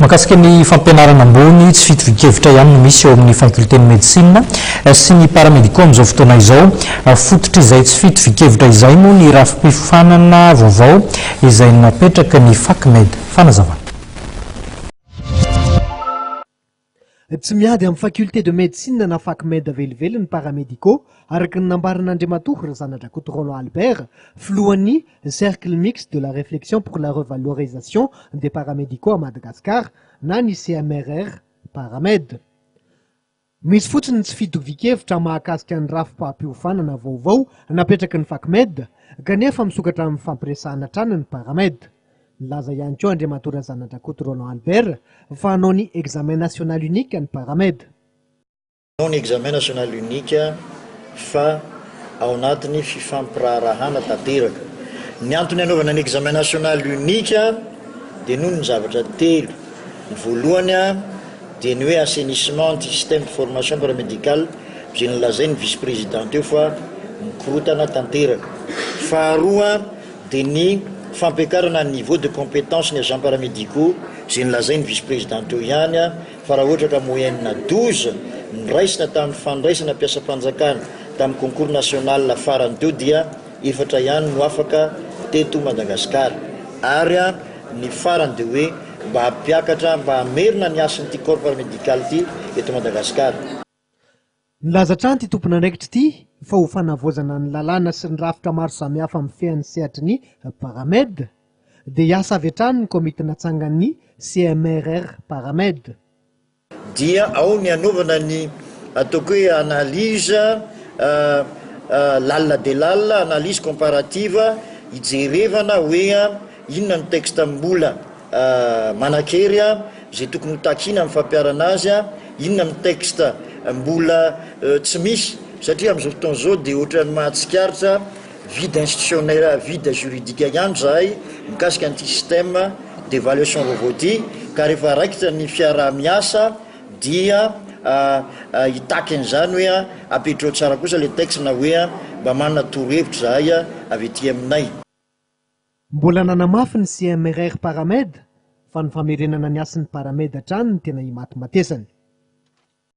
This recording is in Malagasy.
Mahakasika ny fampianarana ambony, tsy fitovian-kevitra ihany no misy eo amin'ny fakiolten'ny medecine sy ny paramédicaux amin'izao fotoana izao. Fototr'izay tsy fitovian-kevitra izay moa ny rafi-piofanana vaovao izay napetraky ny Facmed. Fanazavana. Tsy miady amin'ny faculté de médecine na Facmed velively ny paramédicaux, araka ny nambaran'Andriamatoa Razanadrakoto Roland Albert, filohan'ny Cercle mixte de la réflexion pour la revalorisation des paramédicaux à Madagascar na ny CMRR Paramed. Misy fotsiny ny tsy fitovian-kevitra mahakasika ny rafi-pampiofanana vaovao napetraky ny Facmed, kanefa misokatra amin'ny fampiresahana hatrany ny Paramed. Nilaza ihany koa Andriamatoa Razanadrakoto Roland Albert fa hanao ny examen national unique ny Paramed. Hanao ny examen national unique fa ao anatin'ny fifampiraharahana tanteraka. Ny antony hanaovana ny examen national unique dia noho ny zavatra telo. Ny voalohany dia ny hoe assainissement an'ity système de formation paramédicale izay nolazain'ny vice président teo fa mikorotana tanteraka. Faharoa dia ny fampiakarana ny niveau de compétence ny agents paramédicaux izay nolazain'ny vice président teo ihany fa raha ohatra ka moyenne 12 ny raisina tamin'ny fandraisana mpiasam-panjakana tamin'ny concours national farany teo dia efatra ihany no afaka teto Madagasikara ary ny farany dia hoe mba hampiakatra mba hamerina ny hasin'ity corps paramédical ity eto Madagasikara. Nilaza hatrany ity tompon'andraikitra ity fa ho fanavaozana ny lalàna sy ny rafitra maro samihafa mifehy ny sehatry ny Paramed dia hiasa avy hatrany ny komity natsangan'ny CMRR Paramed. Dia ao ny hanaovana ny ataoko hoe analyse lalina dia lalina, analyse comparative, hijerevana hoe inona ny texte mbola Manan-kery izay tokony ho takiana amin'ny fampiharana azy, inona ny texte mbola tsy misy satria amin'izao fotoana izao dia ohatran'ny mahatsikaritra vide institutionnel, vide juridique ihany izahay mikasika an'ity système d'évaluation vaovao ity ka rehefa raikitra ny fiaraha-miasa dia hitaky an'izany hoe apetrao tsara kosa ilay texte na hoe mba manana torohevitra izahay avy aty aminay. Mbola nanamafy ny CMRR Paramed fa ny famerenana ny hasin'ny Paramed hatrany no tena imatimatesany.